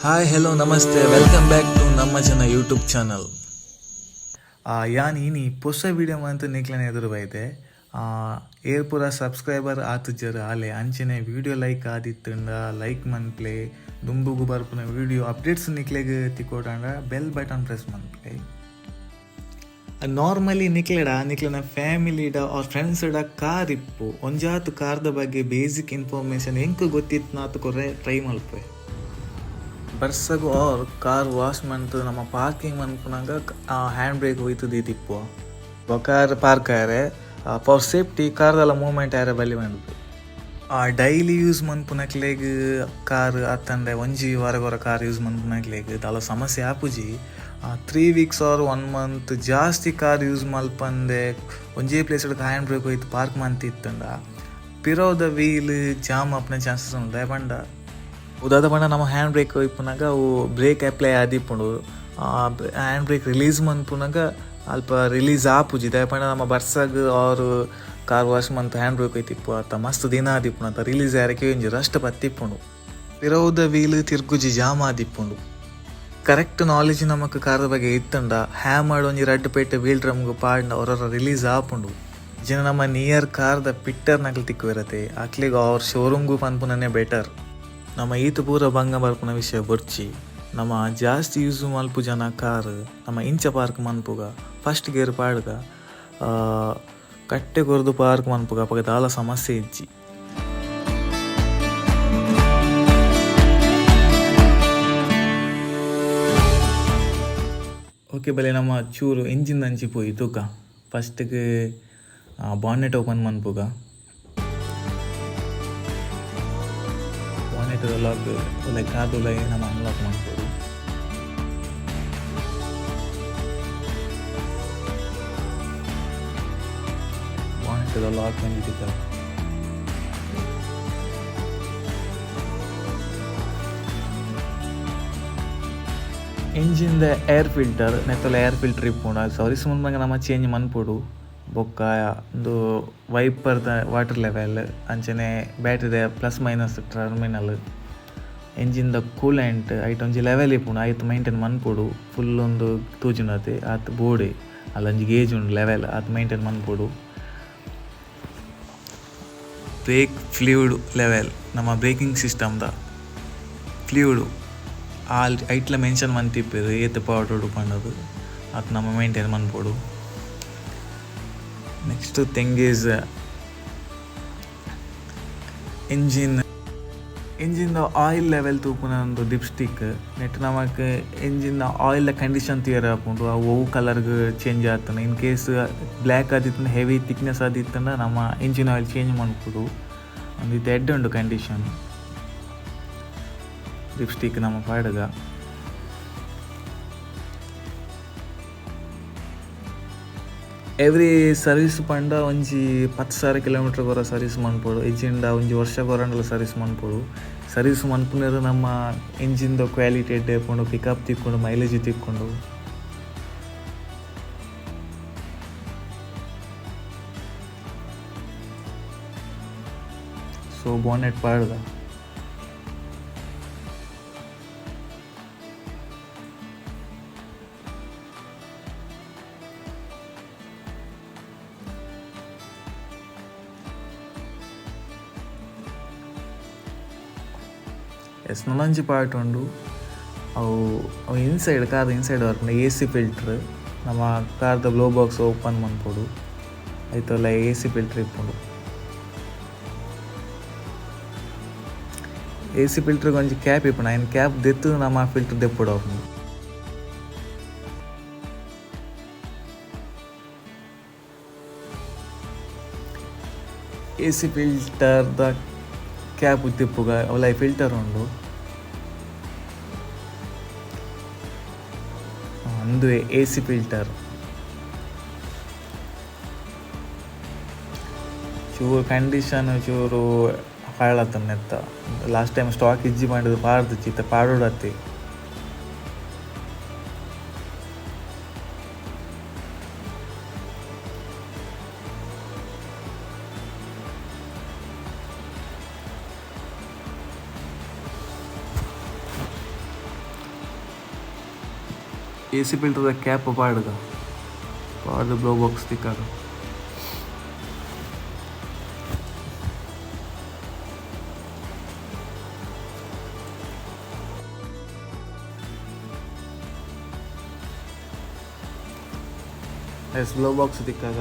Hi, hello, namaste, welcome back to ನಮ್ಮ ಜನ YouTube channel. ಯಾನ್ ಇನಿ ಪೊಸ ವಿಡಿಯೋ ಮಂತ್ ನಿಕ್ಲೆನ ಎದುರು ಬೈದೆ. ಏರ್ ಪೂರ ಸಬ್ಸ್ಕ್ರೈಬರ್ ಆತುಜರ್ ಆಲೆ, ಅಂಚನೆ ವಿಡಿಯೋ ಲೈಕ್ ಆದಿತ್ತುಂಡ ಲೈಕ್ ಮನ್ಪ್ಲೆ. ದುಂಬುಗು ಬರ್ಪುನ ವಿಡಿಯೋ ಅಪ್ಡೇಟ್ಸ್ ನಿಕ್ಲೆಗ್ ತಿಕ್ಕೊಡಾಂಡ ಬೆಲ್ ಬಟನ್ ಪ್ರೆಸ್ ಮನ್ಪ್ಲೆ. ನಾರ್ಮಲಿ ನಿಕ್ಲೆಡ, ನಿಕ್ಲೆನ ಫ್ಯಾಮಿಲಿಡ ಆರ್ ಫ್ರೆಂಡ್ಸ್ ಕಾರ್ ಇಪ್ಪು. ಒಂಜಾತ್ ಕಾರ್ದ ಬಗ್ಗೆ ಬೇಸಿಕ್ ಇನ್ಫಾರ್ಮೇಶನ್ ಎಂಕ್ ಗೊತ್ತಿತ್ನಾತ್ ಕೊರ್ರೆ ಟ್ರೈ ಮಲ್ಪೆ. ಬರ್ಸಗು ಆರ್ ಕಾರ್ ವಾಶ್ ಮಂತ್ ನಮ್ಮ ಪಾರ್ಕಿಂಗ್ ಮನ್ಪುನಾಗ ಹ್ಯಾಂಡ್ ಬ್ರೇಕ್ ಹೋಯ್ತು ದೀತಿಪ್ಪು. ಕಾರ್ ಪಾರ್ಕ್ ಆಯರೆ ಫಾರ್ ಸೇಫ್ಟಿ ಕಾರ್ದೆಲ್ಲ ಮೂವ್ಮೆಂಟ್ ಆಯರೆ ಬಲ್ಲಿ ಬಂದು. ಡೈಲಿ ಯೂಸ್ ಮನ್ಪುನಕ್ಲೆಗ್ ಕಾರ್ ಅತ್ತಂದೆ ಒಂಜಿ ವಾರಗೊರ ಕಾರ್ ಯೂಸ್ ಮನ್ಪುನಕ್ಲೆಗ್ ದಾಲ ಸಮಸ್ಯೆ ಆಪುಜಿ. 3 ವೀಕ್ಸ್ ಆರ್ ಒನ್ ಮಂತ್ ಜಾಸ್ತಿ ಕಾರ್ ಯೂಸ್ ಮಲ್ಪಂದೆ ಒಂಜೇ ಪ್ಲೇಸ್ ಹ್ಯಾಂಡ್ ಬ್ರೇಕ್ ಹೋಯ್ತು ಪಾರ್ಕ್ ಮಂತಿತ್ತಂಡ ಪಿರೋದ ವೀಲ್ ಜಾಮ್ ಆಪುನ ಚಾನ್ಸಸ್ ಉಂಡು. ಪಂಡ ಉದಾದ ಪಂಡ ನಮ್ಮ ಹ್ಯಾಂಡ್ ಬ್ರೇಕ್ ಇಪ್ಪುನಾಗ ಅವು ಬ್ರೇಕ್ ಅಪ್ಲೈ ಆದಿಪ್ಪುಂಡು. ಹ್ಯಾಂಡ್ ಬ್ರೇಕ್ ರಿಲೀಸ್ ಮನ್ಪುನಾಗ ಅಲ್ಪ ರಿಲೀಸ್ ಆಪುಜಿ. ದಾಯೆ ಪಂಡ ನಮ್ಮ ಬರ್ಸಗ್ ಆರ್ ಕಾರ್ ವಾಶ್ ಮಂತ್ ಹ್ಯಾಂಡ್ ಬ್ರೇಕ್ ಐತಿಪ್ಪು ಅತ್ತ ಮಸ್ತ್ ದಿನ ಆದಿಪ್ಪುಂಡು ಅತ್ತ, ರಿಲೀಸ್ ಆರಕ್ಕೆ ಒಂಜಿ ರಸ್ಟ್ ಪತ್ತಿಪ್ಪುಂಡು. ಪಿರವುದ ವೀಲ್ ತಿರ್ಗುಜಿ, ಜಾಮ್ ಆದಿಪ್ಪುಂಡು. ಕರೆಕ್ಟ್ ನಾಲೆಜ್ ನಮಕ್ ಕಾರ್ದ ಬಗ್ಗೆ ಇತ್ತಂಡ ಹ್ಯಾಮರ್ಡ್ ಒಂಜಿ ರಡ್ಡ್ ಪೇಟೆ ವೀಲ್ ಡ್ರಮ್ಗೆ ಪಾಡ್ಂಡ ಹೊರ ರಿಲೀಸ್ ಆಪುಂಡು. ಜನ ನಮ್ಮ ನಿಯರ್ ಕಾರ್ದ ಪಿಟ್ಟರ್ ನಕಲ್ ತಿಕ್ಕುವಿರತೆ, ಅಕ್ಲಿಗೆ ಅವ್ರ ಶೋರೂಮ್ಗೂ ಪನ್ಪುನನೇ ಬೆಟರ್. ನಮ್ಮ ಈತ ಪೂರ ಬಂಗ ಬರ್ಪುನ ವಿಷಯ ಬೊರ್ಚಿ. ನಮ್ಮ ಜಾಸ್ತಿ ಯೂಸ್ ಮಲ್ಪು ಜನ ಕಾರ್ ನಮ್ಮ ಇಂಚ ಪಾರ್ಕ್ ಮನ್ಪುಗ, ಫಸ್ಟ್ ಗೇರ್ ಪಾಡ್ಗ, ಕಟ್ಟೆ ಕೊರ್ದು ಪಾರ್ಕ್ ಮನ್ಪುಗ. ಅಪಗ ದಾಲ ಸಮಸ್ಯೆ ಇಜ್ಜಿ. ಓಕೆ, ಬಲೆ ನಮ್ಮ ಚೂರು ಇಂಜಿನ್ ಅಂಚಿ ಪೋಯಿ ತೂಕ. ಫಸ್ಟ್ಗೆ ಬಾನೆಟ್ ಓಪನ್ ಮನ್ಪುಗ. ಬಾನೆಟ್ ಲಾಕ್ ಲೈಕ್ ಅದು ನಮ್ಮ ಅನ್ಲಾಕ್ ಮನ್ಪೊಡು. ಬಾನೆಟ್ ಲಾಕ್ ಒಂಜಿ. ಇಂಜಿನ್ ದ ಏರ್ ಫಿಲ್ಟರ್, ನೆತ್ತಲ ಏರ್ ಫಿಲ್ಟರ್ ಇಪ್ಪುಂಡು. ಅದು ಸರ್ವಿಸ್ ಮುನ್ಪಗ ನಮ ಚೇಂಜ್ ಮನ್ಪೊಡು. ಬೊಕ್ಕ ಉಂದು ವೈಪರ್ದ ವಾಟರ್ ಲೆವೆಲ್, ಅಂಚನೆ ಬ್ಯಾಟ್ರಿದ ಪ್ಲಸ್ ಮೈನಸ್ ಟರ್ಮಿನಲ್, ಇಂಜಿನ್ ದ ಕೂಲೆಂಟ್, ಐಟ್ ಒಂಜಿ ಲೆವೆಲ್ ಇಪ್ಪುಂಡು, ಐತ್ ಮೈಂಟೈನ್ ಮನ್ಪೊಡು. ಫುಲ್ ಒಂದು ತೋಜುನತೆ ಆತ್ ಬೋಡೆ, ಅಲ್ಲೊಂಜಿ ಗೇಜ್ ಉಂಡು ಲೆವೆಲ್, ಆತ್ ಮೈಂಟೈನ್ ಮನ್ಪೊಡು. ಬ್ರೇಕ್ ಫ್ಲೂಯಿಡ್ ಲೆವೆಲ್, ನಮ್ಮ ಬ್ರೇಕಿಂಗ್ ಸಿಸ್ಟಮ್ದ ಫ್ಲೂಯಿಡ್ ಆಲ್ ಐಟ್ಲ ಮೆನ್ಷನ್ ಮಂತಿಪ್ಪೆರ್ ಏತ್ ಪಾಡೊಡು ಪಂಡದು, ಆತ್ ನಮ್ಮ ಮೈಂಟೈನ್ ಮನ್ಪೊಡು. Next thing is engine. Engine oil level ತೂಪುನ ಒಂದು ಡಿಪ್ ಸ್ಟಿಕ್. ನೆಟ್ ನಮಕ್ ಇಂಜಿನ್ ಆಯಿಲ್ ಕಂಡೀಷನ್ ತೂಯೆರೆ ಆಪುಂಡು, ಅವು ಒವು ಕಲರ್ಗ್ ಚೇಂಜ್ ಆತನ. ಇನ್ ಕೇಸ್ ಬ್ಲ್ಯಾಕ್ ಆದಿತ್ತಂಡ, ಹೆವಿ ಥಿಕ್ನೆಸ್ ಆದಿತ್ತಂಡ ನಮ್ಮ ಇಂಜಿನ್ ಆಯಿಲ್ ಚೇಂಜ್ ಮನ್ಪೊಡು. ಒಂದು ಇತ್ತೆ ಎಡ್ಡೆ ಉಂಡು ಕಂಡೀಷನ್. ಡಿಪ್ ಸ್ಟಿಕ್ ನಮ್ಮ ಪಾಡುಗ. ಎವ್ರಿ ಸರ್ವಿಸ್ ಪಂಡ ಒಂಜಿ 10,000 ಕಿಲೋಮೀಟರ್ ಕೊರ ಸರ್ವಿಸ್ ಮನ್ಪೊಡು. ಇಜ್ಜಿಂಡ ಒಂಜಿ ವರ್ಷ ಕೊರಂಡಲ ಸರ್ವಿಸ್ ಮನ್ಪೊಡು. ಸರ್ವಿಸ್ ಮನ್ಪುನರು ನಮ್ಮ ಇಂಜಿನ್ದ ಕ್ವಾಲಿಟಿ ಎಡ್ಡೆ ಇಪ್ಪುಂಡು, ಪಿಕಪ್ ತಿಕ್ಕುಂಡು, ಮೈಲೇಜ್ ತಿಕ್ಕುಂಡು. ಸೊ ಬಾನೆಟ್ ಪಾಡುಗ. ಎಸ್, ನನೊಂಜಿ ಪಾರ್ಟ್ ಉಂಡು. ಅವು ಅವು ಇನ್ಸೈಡ್, ಕಾರ್ದ ಇನ್ಸೈಡ್ ಬರ್ಪುಂಡು. ಎ ಸಿ ಫಿಲ್ಟ್ರ್, ನಮ್ಮ ಕಾರ್ದ ಗ್ಲೋವ್ ಬಾಕ್ಸ್ ಓಪನ್ ಮನ್ಪೊಡು. ಐತಲ್ಲ ಎ ಸಿ ಫಿಲ್ಟ್ರ್ ಇಪ್ಪುಂಡು. ಎ ಸಿ ಫಿಲ್ಟ್ರ್ ಒಂಜಿ ಕ್ಯಾಪ್ ಇಪ್ಪುಂಡು. ಐನ್ ಕ್ಯಾಪ್ ದೆತ್ತು ನಮ್ಮ ಫಿಲ್ಟರ್ ದೆಪ್ಪೊಡು ಆಪುಂಡು. ಎ ಸಿ ಫಿಲ್ಟರ್ದ ಕ್ಯಾಪ್ ದೆಪ್ಪುಗ, ಅವುಲ ಫಿಲ್ಟರ್ ಉಂಡು. ಉಂದುವೆ ಎ ಸಿ ಫಿಲ್ಟರ್. ಚೂರು ಕಂಡೀಷನ್ ಚೂರು ಹಾಳಾತನ ನೆತ್ತ. ಲಾಸ್ಟ್ ಟೈಮ್ ಸ್ಟಾಕ್ ಇಜ್ಜಿ ಪಂಡುದು ಪಾಡ್ದುಜಿ, ಇತ್ತೆ ಪಾಡೊಡತ್ತೆ. ಎ ಸಿ ಫಿಲ್ಟರ್ದ ಕ್ಯಾಪ್ ಪಾಡುಗ, ಪಾಡ್ದು ಬ್ಲೋ ಬಾಕ್ಸ್ ತಿಕ್ಕಾಗ. Yes, blow box ತಿಕ್ಕಾಗ.